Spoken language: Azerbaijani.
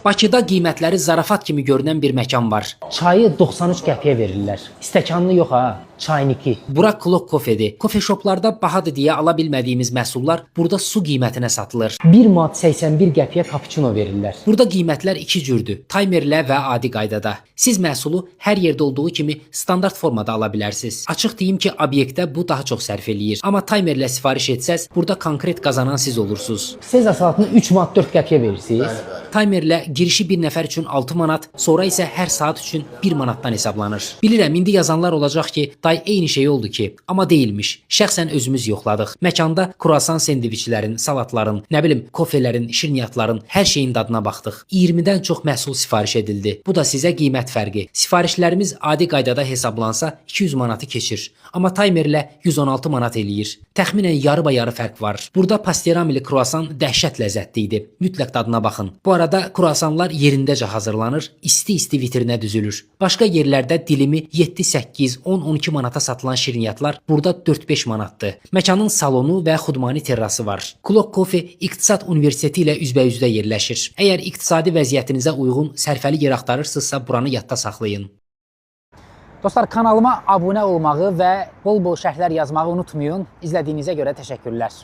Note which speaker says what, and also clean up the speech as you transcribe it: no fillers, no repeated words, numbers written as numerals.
Speaker 1: Bakıda qiymətləri zarafat kimi görünən bir məkan var. Çayı 93 qəpiyə verirlər. Stəkanlı yox ha, çayniki. Bura Clock Coffee-dir. Coffee shoplarda bahadır deyə ala bilmədiyimiz məhsullar burada su qiymətinə satılır. 1 manat 81 qəpiyə cappuccino verirlər. Burada qiymətlər iki cürdür. Taymerlə və adi qaydada. Siz məhsulu hər yerdə olduğu kimi standart formada ala bilərsiniz. Açıq deyim ki, obyektə bu daha çox sərf eləyir. Amma taymerlə sifariş etsəz, burada konkret qazanan siz olursunuz. Sezar salatını 3 manat 4 qəpiyə verirsiniz.
Speaker 2: Bəli, bəli.
Speaker 1: Taymerlə girişi bir nəfər üçün 6 manat, sonra isə hər saat üçün 1 manatdan hesablanır. Bilirəm indi yazanlar olacaq ki, day eyni şey oldu ki, amma deyilmiş. Şəxsən özümüz yoxladıq. Məkanda kruasan sendviçlərin, salatların, nə bilim, kofelerin, şirniyyatların, hər şeyin dadına baxdıq. 20-dən çox məhsul sifariş edildi. Bu da sizə qiymət fərqi. Sifarişlərimiz adi qaydada hesablansa 200 manatı keçir. Amma taymerlə 116 manat eləyir. Təxminən yarı-bayarı fərq var. Burada pasteramili kruasan dəhşət ləzzətli idi. Mütləq dadına baxın. Bu arada kruasanlar yerindəcə hazırlanır, isti-isti vitrinə düzülür. Başqa yerlərdə dilimi 7, 8, 10, 12 manata satılan şirniyyatlar burada 4-5 manatdır. Məkanın salonu və xudmani terrası var. Clock Coffee İqtisad Universiteti ilə üzbəyüzdə yerləşir. Əgər iqtisadi vəziyyətinizə uyğun sərfəli yer axtarırsınızsa buranı yadda saxlayın.
Speaker 3: Dostlar, kanalıma abunə olmağı və bol-bol şərhlər yazmağı unutmayın. İzlədiyinizə görə təşəkkürlər.